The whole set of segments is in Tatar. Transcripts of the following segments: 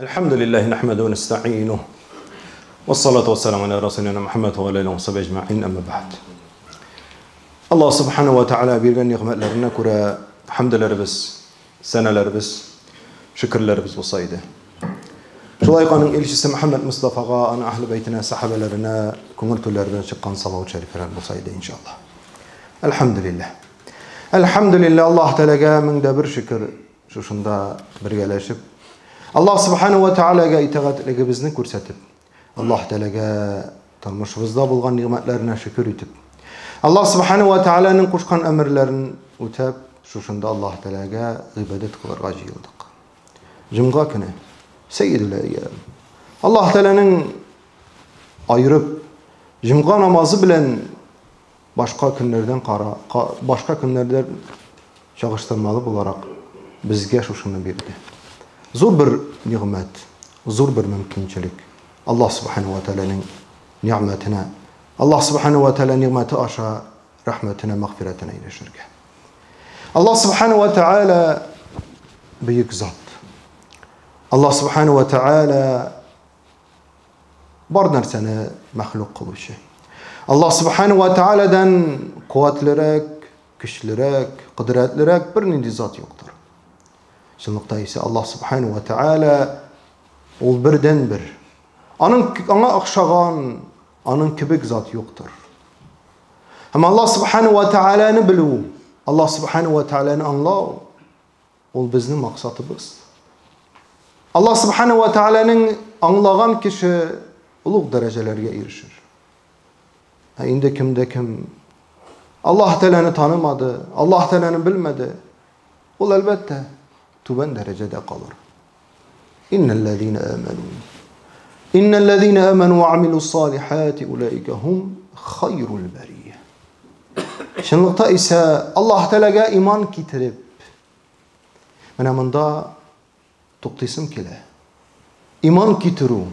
Әлхәмдүлилләһи нәхмәдүһү вә нәстәгыйнүһ. Вассалату вассаламу аля расулина Мухаммад ва аля алихи ва сахбихи әҗмәгыйн, әмма бәгъд. Аллаһ субханаһу ва тааля биргән нигъмәтләренә күрә хәмдләребез, сәнәләребез, шөкерләребез булса иде. Шулай ук аның илчесе Мөхәммәд Мустафага, аның әһле бәйтенә, сахабәләренә күңел түрләреннән чыккан салават шәрифләр булса иде, иншаллаһ. Әлхәмдүлилләһ. Әлхәмдүлилләһ, Аллаһ Тәгаләгә мең дә бер шөкер, шушында бергәләшеп, Аллаһ Субхану ва Тәгаләгә итагатьлегебезне күрсәтеп, Аллаһ Тәгаләгә тормышыбызда булган нигъмәтләренә шөкер итеп, Аллаһ Субхану ва Тәгаләнең кушкан әмерләрен үтәп, шушында Аллаһ Тәгаләгә гыйбадәт кылырга җыелдык. Җомга көне, сәййидул әйям. Аллаһ Тәгаләнең аерып җомга намазы белән башка көннәрдән кара, башка көннәрдән чагыштырмалы буларак безгә шушыны бирде. Зур бер нигъмәт, зур бер мөмкинчелек. Аллаһ субхану ва тәгаләнең нигъмәтенә, Аллаһ субхану ва тәгалә нигъмәте аша рәхмәтенә, мәгъфирәтенә ирешергә. Аллаһ субхану ва тәгалә бөек зат. Аллаһ субхану ва тәгалә бар нәрсәне мәхлук кылучы. Аллаһ субхану ва тәгаләдән куәтлерәк, көчлерәк, кодрәтлерәк бернинди зат юктыр. Чынлыкта исә Аллаһ субхану ва тәгалә ул бердән-бер. Аның аңа охшаган, аның кебек зат юктыр. Һәм Аллаһ субхану ва тәгаләне белү, Аллаһ субхану ва тәгаләне аңлау ул безнең максатыбыз. Аллаһ субхану ва тәгаләнең аңлаган кеше олуг дәрәҗәләргә ирешер. Ә инде кемдә кем Аллаһ Тәгаләне танымады, Аллаһ Тәгаләне белмәде, ул әлбәттә түбән дәрәҗәдә калыр. Иннәлләзина аману. Иннәлләзина аману ва амилус салихати улаика хум хайрул бария. Чынлыкта исә Аллаһ Тәгаләгә иман китереп, менә монда туктыйсым килә. Иман китерү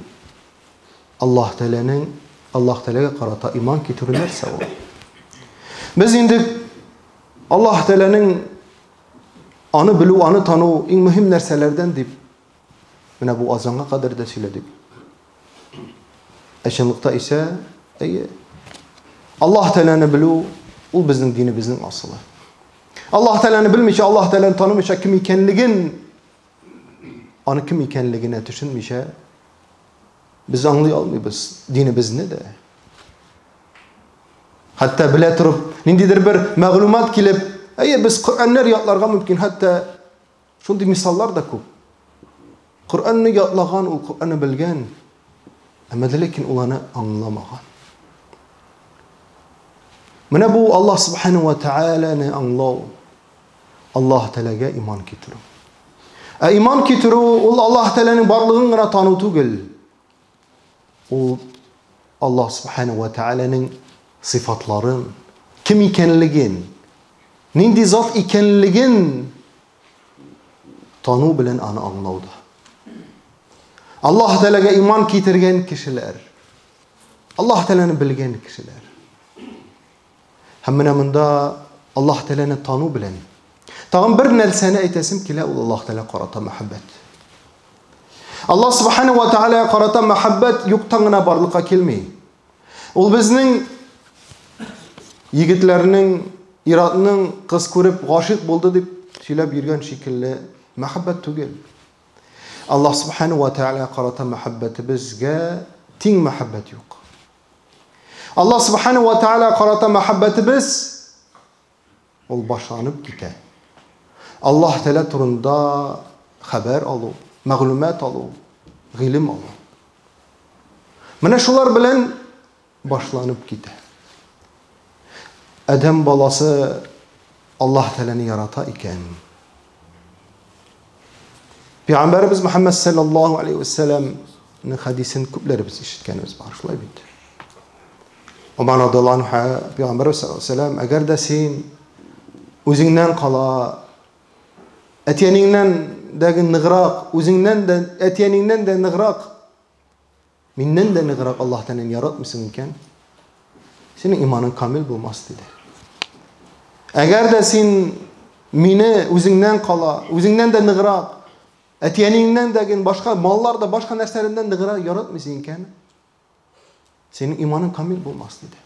Аллаһ Тәгаләнең Аллаһ Тәгаләгә карата иман китерү нәрсә ул? Без инде Аллаһ Тәгаләнең аны белү, аны тану иң мөһим нәрсәләрдән дип менә бу азанга кадәр дә сөйләдек. Ә чынлыкта исә, әйе, Аллаһ Тәгаләне белү ул безнең динебезнең асылы. Аллаһ Тәгаләне белмичә, Аллаһ Тәгаләне танымыйча кем икәнлеген, аны кем икәнлегенә төшенмичә, без аңлый алмыйбыз динебезне дә. Хәтта белә торып, ниндидер бер мәгълүмат килеп, әйе, без Коръәннәр ятларга мөмкин, хәтта шундый мисаллар да күп. Коръәнне ятлаган, ул Коръәнне белгән, әмма дә ләкин ул аны аңламаган. Менә бу Аллаһ субхану ва тааляны аңлау, Аллаһ Тәгаләгә иман китерү. Ә иман китерү ул Аллаһ Тәгаләнең барлыгын гына тану түгел. Ул Аллаһ субхану ва тааляның сыйфатларын, кем икәнлеген, нинди зат икәнлеген тану белән аны аңлауда. Аллаһ Тәгаләгә иман китергән кешеләр, Аллаһ Тәгаләне белгән кешеләр. Һәм менә монда Аллаһ Тәгаләне тану белән тагын бер нәрсәне әйтәсем килә, ул Аллаһ Тәгалә карата мәхәббәт. Аллаһ Субхану ва Тәгаләгә карата мәхәббәт юктан гына барлыкка килми. Ул безнең егетләрнең, иратның кыз күреп гашыйк булды дип сөйләп йөргән шикелле мәхәббәт түгел. Аллаһ Субхану ва Тәгаләгә карата мәхәббәтебезгә тиң мәхәббәт юк. Аллаһ Субхану ва Тәгаләгә карата мәхәббәтебез ул башланып китә. Аллаһ Тәгалә турында хәбәр алу, мәгълүмат алу, гыйлем алу. Менә шулар белән башланып китә. Адәм баласы Аллаһ Тәгаләне ярата икән. Пәйгамбәребез Мөхәммәд саллаллаһу алейхи ва салламның хәдисен күпләребез ишеткәнебез бар, шулай бит. Умар радиаллаһу анһу Пәйгамбәребез саллаллаһу алейхи ва саллям, әгәр дә син үзеңнән кала әти-әниңнән дә ныграк, үзеңнән дә әти-әниңнән дә ныграк Миннән дә ныграк Аллаһ Тәгаләне яратмыйсың икән, синең иманың камил булмас, диде. Әгәр дә син мине үзеңнән кала, үзеңнән дә ныграк, Әти-әниеңнән дә ген, башка маллар да, башка нәрсәләрдән дә яратмыйсың икән, синең иманың камил булмас, диде.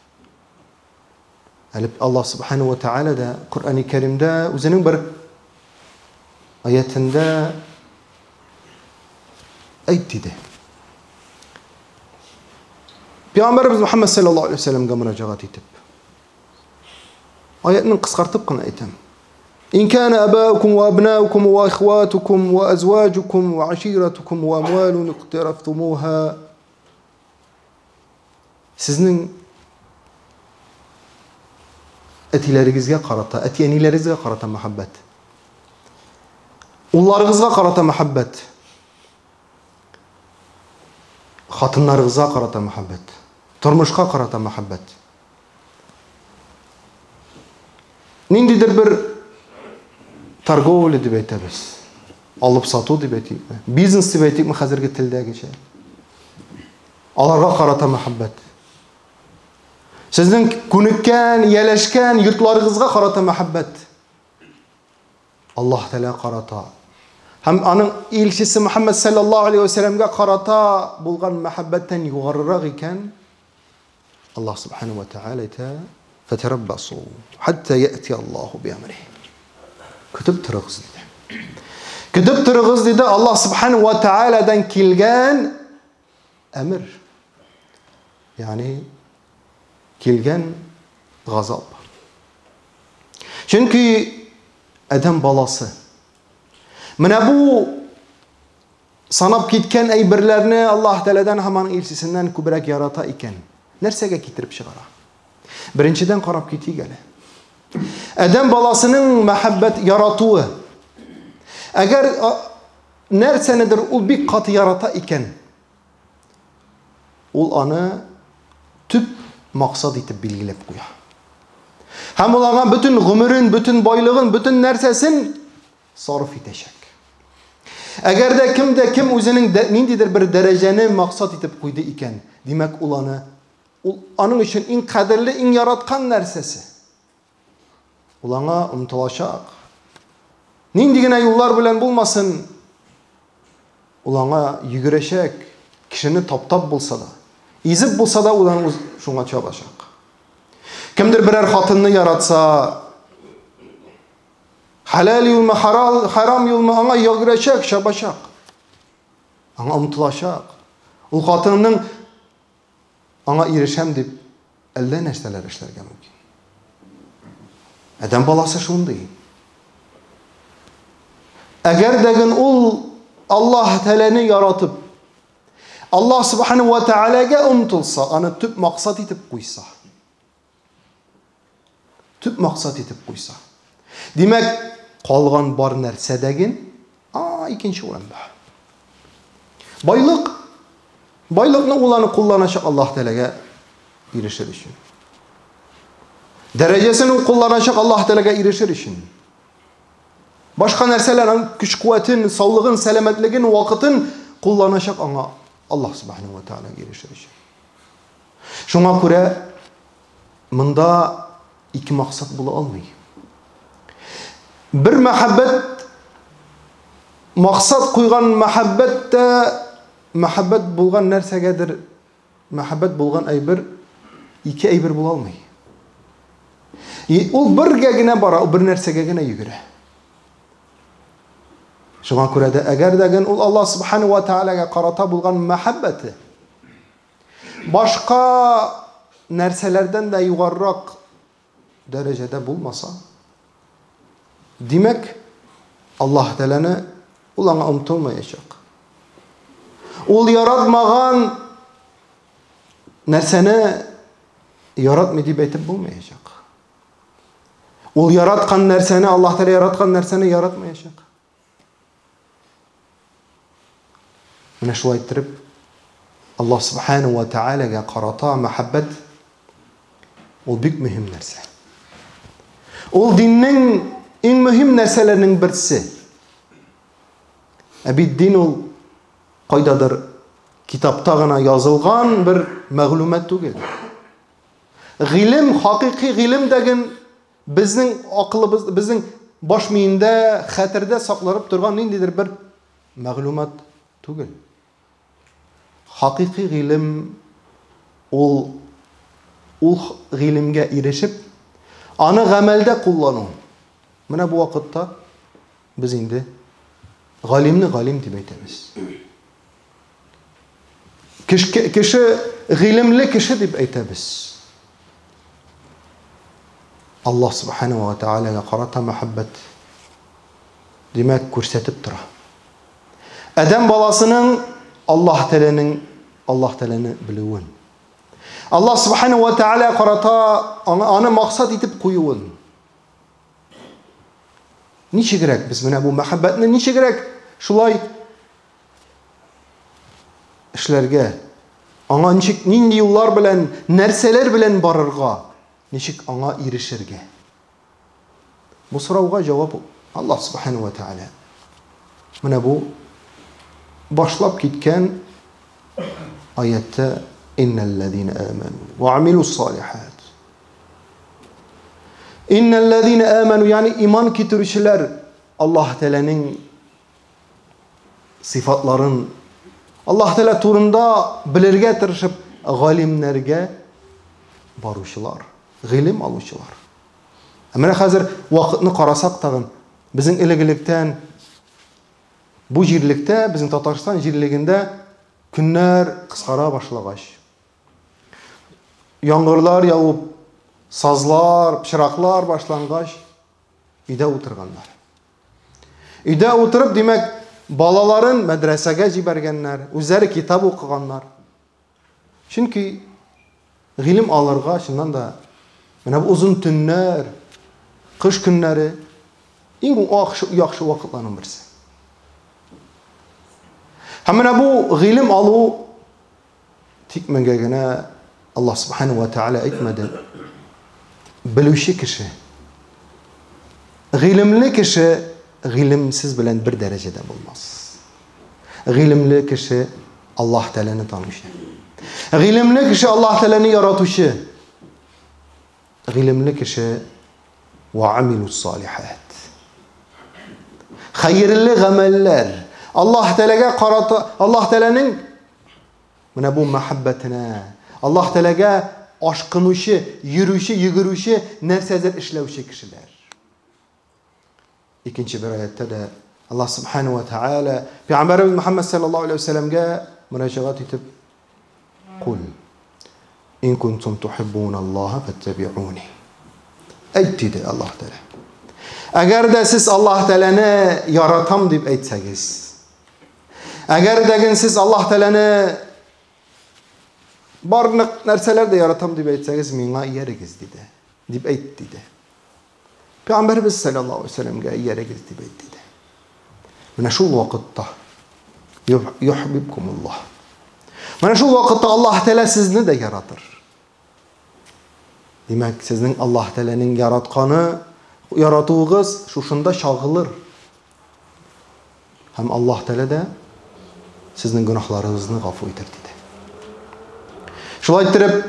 Әле Аллаһ субхану ва тааля да Коръәни Кәримдә үзенең бер аятендә әйт диде. Пәйгамбәребез Мухаммад саллаллаһу алейһи ва сәлләмгә мөрәҗәгать итеп. Аятны кыскартып кына әйтәм. إن كان آباؤكم وأبناؤكم وإخواتكم وأزواجكم وعشيرتكم وأموال اقترفتموها Сезнең әтиләрегезгә карата, әти-әниләрегезгә карата мәхәббәт. Улларыгызга карата мәхәббәт. Хатыннарыгызга карата мәхәббәт. Тормышка карата мәхәббәт. Ниндидер бер торговля дип әйтәбез. Алып сату дип әйтикме? Бизнес дип әйтикме хәзерге телдәгечә? Аларга карата мәхәббәт. Сезнең күнеккән, ияләшкән йортларыгызга карата мәхәббәт. Аллаһ Тәгалә карата һәм аның илчесе Мухаммад саллаллаһу алейхи ва сәлламгә карата булган мәхәббәттән югарырак икән, Аллаһ субхану ва тааля әйтә: "Фатараббасу хатта яти Аллаһу биамрих." Көтеп торыгыз диде. Көтеп торыгыз диде Аллаһ субхану ва таалядан килгән әмер. Ягъни килгән газап. Чөнки адәм баласы менә бу санап киткән әйберләрне Аллаһ Тәгаләдән һәм аның илчесеннән күбрәк ярата икән, нәрсәгә китереп чыгара? Беренчедән карап китик әле. Адәм баласының мәхәббәт яратуы. Әгәр нәрсәнедер ул бик каты ярата икән, ул аны төп максат итеп билгеләп куя. Һәм ул аңа бөтен гомерен, бөтен байлыгын, бөтен нәрсәсен сарыф итәчәк. Әгәр дә кем дә кем үзенең ниндидер бер дәрәҗәне максат итеп куйды икән, димәк, ул аны ул аның өчен иң кадерле, иң яраткан нәрсәсе. Ул аңа омтылачак. Нинди генә юллар белән булмасын, ул аңа йөгерәчәк, кешене таптап булса да, изеп булса да, ул аны шуңа чабачак. Кемдер берәр хатынны яратса, хәләл юлмы, харам юлмы, аңа йөгерәчәк, чабачак. Аңа омтылачак. Ул хатынның аңа ирешәм дип әллә нәрсәләр эшләргә мөмкин. Адәм баласы шундый. Әгәр дә ген ул Аллаһ Тәгаләне яратып, Аллаһ Субхану ва Тәгаләгә омтылса, аны төп максат итеп куйса. Төп максат итеп куйса. Димәк, калган бар нәрсә дәген, икенче урында. Байлык, байлыкны ул аны кулланачак Аллаһ Тәгаләгә ирешер өчен. Дәрәҗәсен ул кулланачак Аллаһ Тәгаләгә ирешер өчен. Башка нәрсәләр аның көч-куәтен, саулыгын, сәламәтлеген, вакытын кулланачак аңа Аллаһ Субхану ва Тәгаләгә ирешер өчен. Шуңа күрә монда ике максат була алмый. Бер мәхәббәт максат куйган мәхәббәт тә мәхәббәт булган нәрсәгәдер мәхәббәт булган әйбер ике әйбер була алмый. И ул бергә генә бара, ул бер нәрсәгә генә йөгерә. Шуңа күрә дә әгәр дә ген ул Аллаһ субхану ва таалагә карата булган мәхәббәте башка нәрсәләрдән дә югарырак дәрәҗәдә булмаса, димәк, Аллаһ Тәгаләне ул аңа омтылмаячак. Ул яратмаган нәрсәне яратмый дип әйтеп булмаячак. Ул яраткан нәрсәне, Аллаһ Тәгалә яраткан нәрсәне яратмаячак. Менә шулай иттереп, Аллаһ Субхану ва Таалагә карата мәхәббәт ул бик мөһим нәрсә. Ул диннең иң мөһим нәрсәләренең берсе. Ә бит дин ул кайдадыр китапта гына язылган бер мәгълүмат түгел. Гыйлем, хакыйкый гыйлем дәген безнең акылыбыз, безнең баш миендә, хәтердә сакланып торган ниндидер бер мәгълүмат түгел. Хакыйкый гыйлем ул ул гыйлемгә ирешеп, аны гамәлдә куллану. Менә бу вакытта без инде галимне галим дип әйтәбез. Кеше, кеше гыйлемле кеше дип әйтәбез. Аллаһ субхану ва таалагә карата мәхәббәт димәк күрсәтеп тора. Адәм баласының Аллаһ Тәгаләнең Аллаһ Тәгаләне белүен. Аллаһ субхану ва тааля карата аны, аны максат итеп куюын. Ничегрәк без менә бу мәхәббәтне ничегрәк шулай эшләргә, аңа ничек нинди юллар белән, нәрсәләр белән барырга, ничек аңа ирешергә? Бу сорауга җавап Аллаһ субхану ва тааля. Менә бу башлап киткән аятта иннәлләзина аману ва амилус салихат. Иннәлләзина аману, ягъни иман китерүчеләр Аллаһ Тәгаләнең сыйфатларын Аллаһ Тәгалә турында белергә тырышып галимнәргә баручылар, гыйлем алучылар. Ә менә хәзер вакытны карасак тагын, безнең элек-электән бу җирлектә, безнең Татарстан җирлегендә көннәр кыскара башлагач, яңгырлар явып, сазлар, пычраклар башлангач, өйдә утырганнар. Өйдә утырып, димәк, балаларын мәдрәсәгә җибәргәннәр, үзләре китап укыганнар. Чөнки гыйлем алырга чыннан да менә бу озын төннәр, кыш көннәре иң яхшы вакытларның берсе. Һәм менә бу гыйлем алу тик менгә генә Аллаһ субхану ва тааля әйтмәде. Белүче кеше, гыйлемле кеше гыйлемсез белән бер дәрәҗәдә булмас. Гыйлемле кеше Аллаһ Тәгаләне танучы. Гыйлемле кеше Аллаһ Тәгаләне яратучы. Гыйлемле кеше ва амилус салихат. Хәерле гамәлләр. Аллаһ Тәгаләгә карата, Аллаһ Тәгаләнең менә бу мәхәббәтенә, Аллаһ Тәгаләгә ашкынучы, йөрүче, йөгерүче, нәрсәдер эшләүче кешеләр. Икенче бер аятта да Аллаһ субхану ва тааля Пәйгамбәребез Мөхәммәд саллаллаһу алейһи ва сәлләмгә мөрәҗәгать итеп: "Кул ин кунтум тухиббун Аллаһа фаттабиуни." Әйт диде Аллаһ Тәгалә. Әгәр дә сез Аллаһ Тәгаләне яратам дип әйтсәгез, әгәр дә сез Аллаһ Тәгаләне барлык нәрсәләр дә яратам дип әйтсәгез, миңа иярегез диде. Дип әйт диде. Пәйгамбәребез саллаллаһу алейһи вәсәлләмгә иярегез дип әйт диде. Менә шул вакытта юхбибкумуллаһ. Менә шул вакытта Аллаһ Тәгалә сезне дә яратыр. Димәк, сезнең Аллаһ Тәгаләнең яратканы, яратуыгыз шушында чагылыр. Һәм Аллаһ Тәгалә дә сезнең гөнаһларыгызны гафу итәр диде. Шулай иттереп,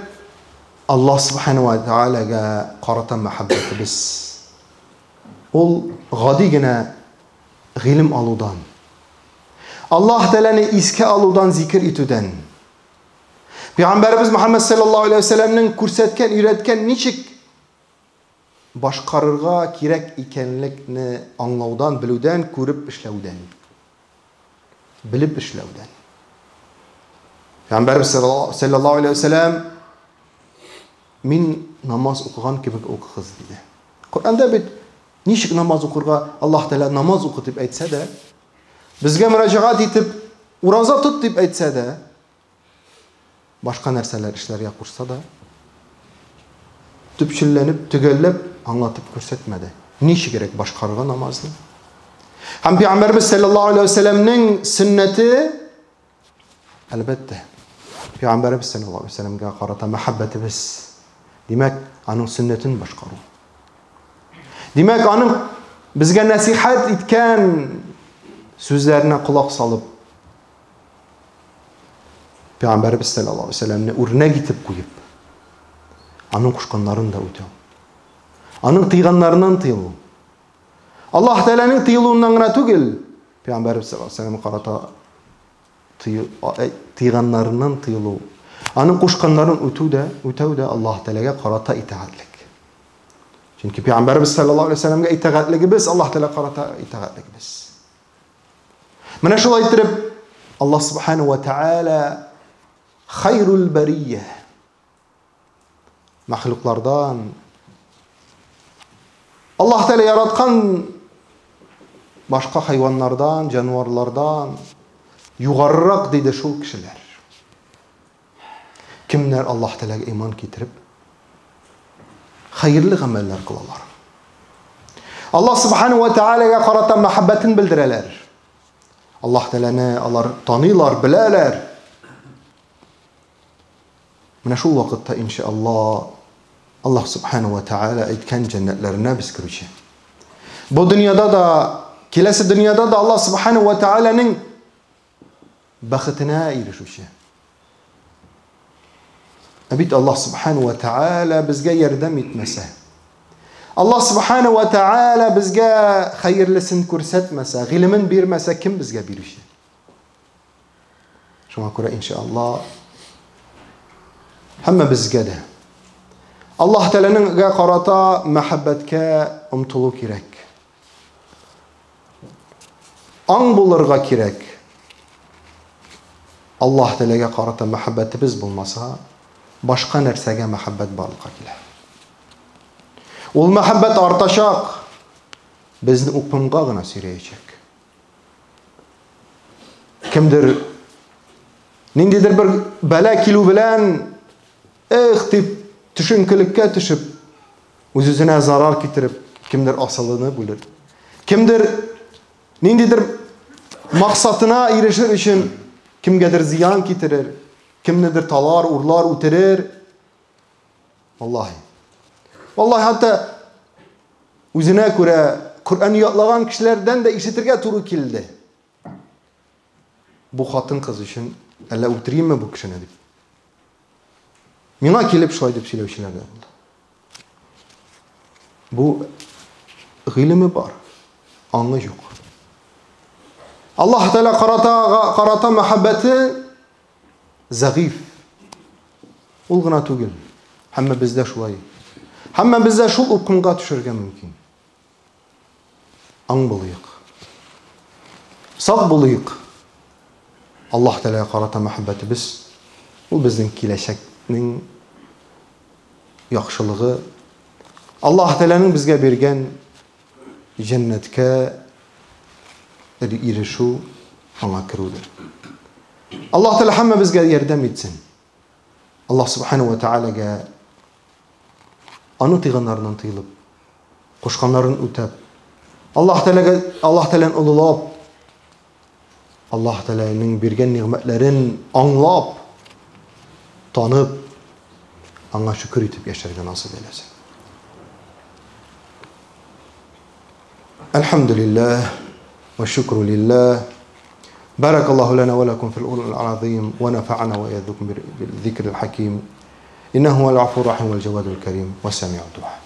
Аллаһ субхану ва таалагә карата мәхәббәтебез ул гади генә гыйлем алудан, Аллаһ Тәгаләне искә алудан, зикер итүдән, Пәйгамбәребез Мөхәммәд саллаллаһу алейһи ва сәлләмнең күрсәткән, өйрәткән ничек башкарырга кирәк икәнлекне аңлаудан, белүдән, күреп эшләүдән. Белеп эшләүдән. Пәйгамбәрбез саллаллаһу алейһи ва сәлләм мин намаз укыган кебек укыгыз диде. Коръәндә бит ничек намаз укырга Аллаһ Тәгалә намаз укы дип әйтсә дә, безгә мөрәҗәгать итеп ураза тот дип әйтсә дә, башка нәрсәләр эшләргә кушса да, төпчелләнеп, төгәлләп аңлатып күрсәтмәде. Ничегрәк башкарырга намазны? Һәм Пәйгамбәрбез саллаллаһу алейһи ва сәлләмнең сөннәте әлбәттә, Пәйгамбәрбез саллаллаһу алейһи ва сәлләмгә карата мәхәббәтебез. Димәк, аның сөннәтен башкару. Димәк, аның безгә нәсихәт иткән сүзләренә колак салып, Пәйгамбәребез саллаллаһу алейһи ва сәлләмне үрнәк итеп куеп, аның кушканнарын да үтәү. Аның тыйганнарыннан тыелу. Аллаһ Тәгаләнең тыелуыннан гына түгел, Пәйгамбәребез саллаллаһу алейһи вәсәлләмгә карата тыйганнарыннан тыелу, аның кушканнарын үтү дә, үтәү дә Аллаһ Тәгаләгә карата итагатьлек. Чөнки Пәйгамбәребез саллаллаһу алейһи вәсәлләмгә итагатьлегебез Аллаһ Тәгаләгә карата итагатьлегебез. Менә шулай иттереп Аллаһ субхану ва тааля хайрул бария мәхлуклардан Аллаһ Тәгалә яраткан башка хайваннардан, җанварлардан югарырак диде шул кешеләр. Кемнәр Аллаһ Тәгаләгә иман китереп, хәерле гамәлләр кылалар. Аллаһ Субхану ва Тәгаләгә карата мәхәббәтен белдерәләр. Аллаһ Тәгаләне алар таныйлар, беләләр. Менә шул вакытта иншалла Аллаһ Субхану ва Тәгалә әйткән җәннәтләренә без керүче. Бу дөньяда да, киләсе дөньяда да Аллаһ Субхану ва Тәгаләнең бәхетенә ирешүче. Ә бит Аллаһ Субхану ва Тәгалә безгә ярдәм итмәсә, Аллаһ Субхану ва Тәгалә безгә хәерлесен күрсәтмәсә, гыйлемен бирмәсә, кем безгә бирүче? Шуңа күрә иншалла һәммәбезгә дә Аллаһ Тәгаләнең карата мәхәббәткә омтылу кирәк. Аң булырга кирәк. Аллаһ Тәгаләгә карата мәхәббәтебез булмаса, башка нәрсәгә мәхәббәт барлыкка килә. Ул мәхәббәт артачак, безне упкынга гына сөйрәячәк. Кемдер ниндидер бер бәла килү белән эх дип төшенкелеккә төшеп, үз-үзенә зарар китереп, кемдер асылынып үлер. Кемдер ниндидер максатына ирешер өчен кемгәдер зыян китерер, кемнедер талар, урлар, үтерер. Валлаһи. Валлаһи, хәтта үзенә күрә Коръән ятлаган кешеләрдән дә ишетергә туры килде. Бу хатын кыз өчен әллә үтеримме бу кешене дип. Миңа килеп шулай дип сөйләүчеләр дә булды. Бу гыйлеме бар, аңы юк. Аллаһ Тәгалә карата карата мәхәббәте зәгыйф. Ул гына түгел. Һәммәбез дә шулай. Һәммәбез дә шул упкынга төшергә мөмкин. Аң булыйк. Сак булыйк. Аллаһ Тәгаләгә карата мәхәббәтебез ул безнең киләчәкнең яхшылыгы. Аллаһ Тәгаләнең безгә биргән җәннәткә ирешү, аңа керүдер. Аллаһ Тәгалә һәммәбезгә ярдәм итсен. Аллаһ Субхану ва Тәгаләгә аны тыйганнарыннан тыелып, кушканнарын үтәп, Аллаһ Тәгаләгә Аллаһ Тәгаләне олылап, Аллаһ Тәгаләнең биргән нигъмәтләрен аңлап, танып, аңа шөкер итеп яшәргә насыйп әйләсен. Әлхәмдүлилләһ вә шөкрү лилләһ. بارك الله لنا ولكم في القرآن العظيم ونفعنا وإياكم بالذكر الحكيم إنه هو العفو الرحيم والجواد الكريم والسميع الدعاء.